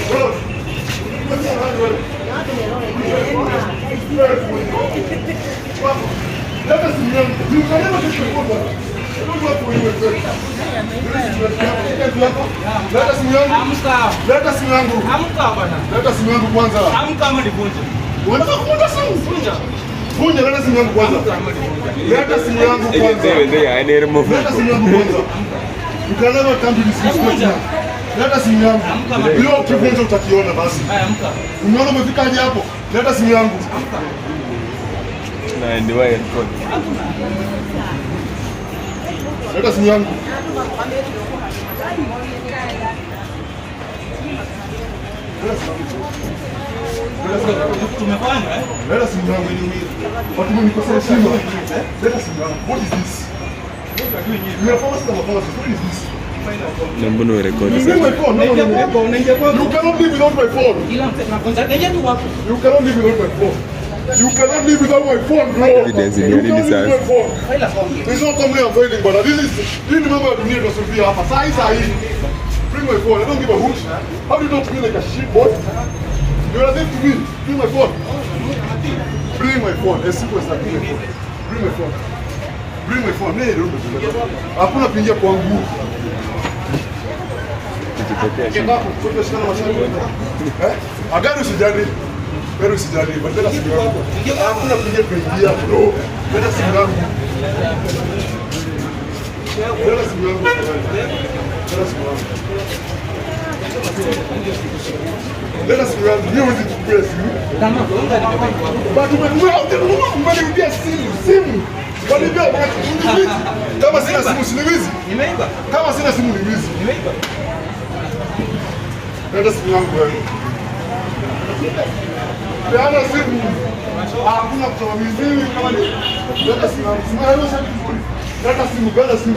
Bro, leta simu yangu. You can never take my phone, bwana. I don't work for you, my friend. Leta simu yangu. Amka. Leta simu yangu. Amka bwana. Leta simu yangu kwanza. Amka ama nivunje. Unataka kuvunja simu? Vunja. Vunja, leta simu yangu kwanza. Amka ama nivunje. Leta simu yangu kwanza. Leta simu yangu kwanza. You can never come to disrespect me. Leta simu yangu. Hiyo ukivunja utakiona basi. Haya, amka. Umeona umefika aje hapo? Leta simu yangu. Leta simu yangu. Leta simu yangu. Tumefanya eh? Leta simu yangu. Watu mmenikosea heshima. Leta simu yangu. What is this? You are pharmacist, I'm a pharmacist. What is this? Na mbona urekodi Bring my sasa? phone. No, no, Naingia no, no. kwako, unaingia kwako. You cannot live without my phone. Kila mtu tunavunja. Naingia tu kwako. You cannot live without my phone. You cannot live without my phone, bro. Evidence ni You ya nini cannot live without my sasa? phone. Faila phone. It's not something I'm failing, but this is hii ni mambo ya dunia tunasufia hapa. Saa hii saa hii. Bring my phone. I don't give a hoot. How do you talk to me like a shit boy? You're a thief to me. Bring my phone. Bring my phone. As simple as that. Bring my phone. Bring my phone. Bring my phone. Nee, don't do that. Hakuna kuingia kwangu. Ukitokea shida. Sote shikana mashati. Eh? Agari usijali. Gari usijali. But leta simu yangu. Hakuna kuingia kuingia bro. Leta simu yangu. Leta simu yangu. Leta simu yangu. Leta simu yangu. Mimi huwezi kuchukua simu. Kama gonga nibebe kwako. But umeniibia simu, simu. Walibia ni wizi. Kama sina simu si ni wizi. Nimeiba. Kama sina simu ni wizi. Nimeiba. Leta simu yangu wewe. Peana simu. Hakuna kutoa mimi kama ni leta simu yangu. Simu yangu sasa vizuri. Leta simu, peana simu.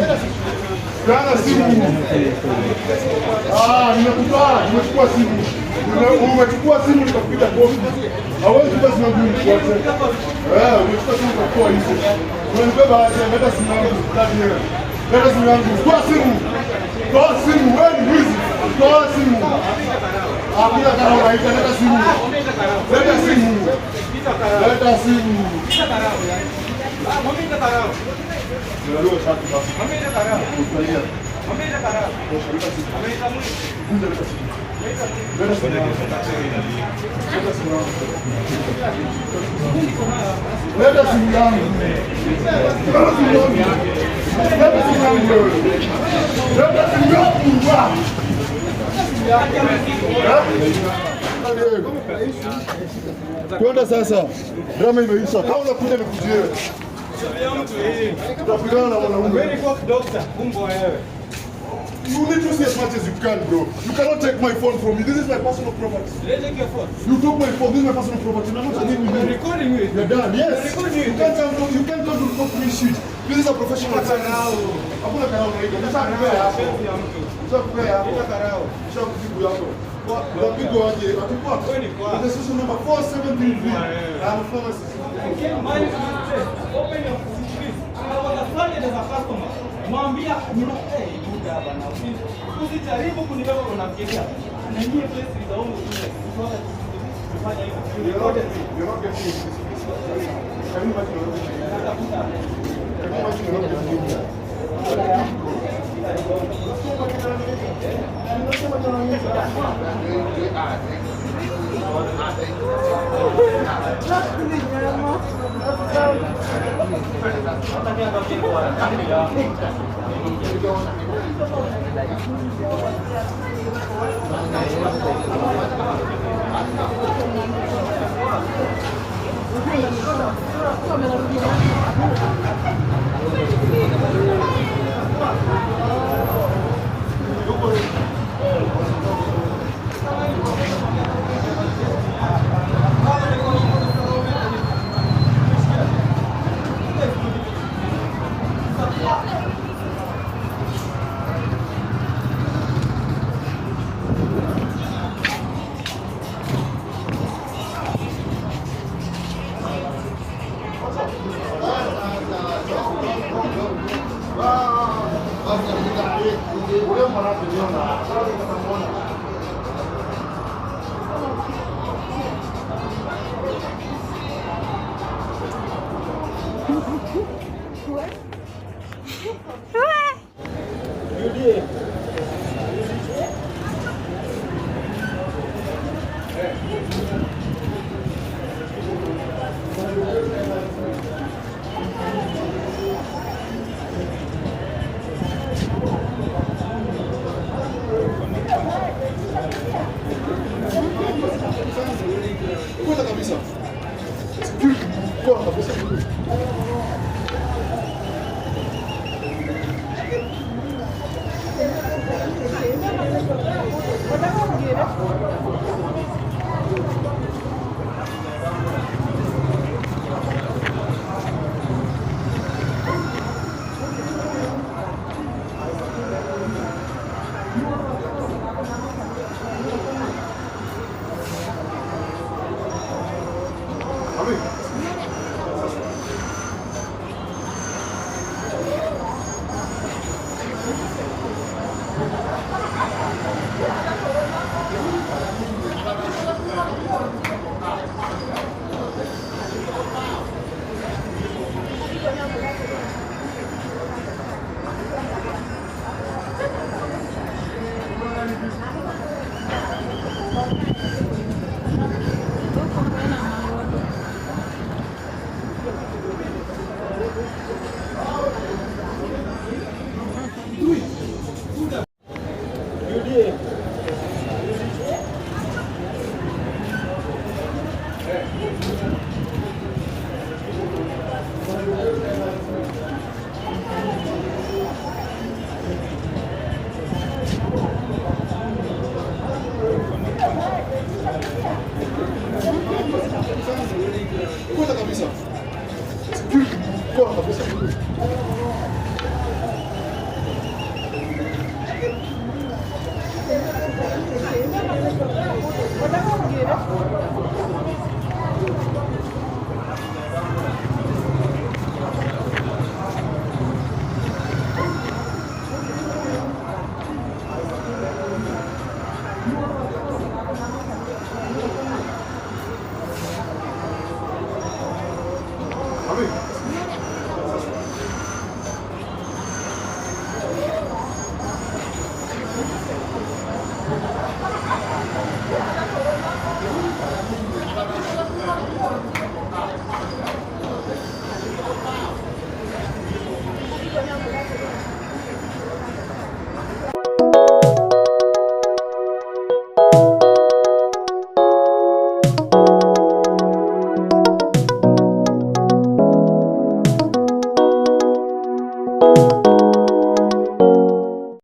Peana simu. Ah, nimekutoa, nimechukua simu. Umechukua simu nikakupiga kofi. Hawezi kupa simu yangu nikuache. Eh, umechukua simu ukakuwa hizo. Unanibeba aje? Leta simu yangu. Ndani wewe. Leta simu yangu. Toa simu. Toa simu, wewe ni mwizi. Toa simu. Hakuna karau unaita, leta simu. Leta simu. Leta simu. Ndio shati basi. Utalia. Tosha, leta simu. Vunja, leta simu. Leta simu yangu. Leta simu yangu. Leta simu yangu. Leta simu yangu. Leta simu yangu wewe. Leta simu yangu. Eh? Twende sasa. Drama imeisha. Kama unakuja nikujie. Tutapigana na wanaume. Wewe ni kwa doctor, kumbe wewe. You need to see as much as you can, bro. You cannot take my phone from me. This is my personal property. Let's take your phone. You took my phone. This is my personal property. I'm not dealing with you. Recording you. You're done. Yes. Recording you. You can't come to report me shit. This is a professional service. Hakuna karau unaita. Nishakupea hapo. Nishakupea hapo. Nishakujibu yako. Unapigwa aje? Atakuwa. Registration number 4733. I'm a pharmacist. Open your please. I was assaulted as a customer. Mwambia hey, buda bana. Usijaribu kunibeba unafikiria. Na nyie place is almost kufanya hivyo. You're not getting it. Can you imagine you're not getting it? Can you imagine you're not getting it? UDA.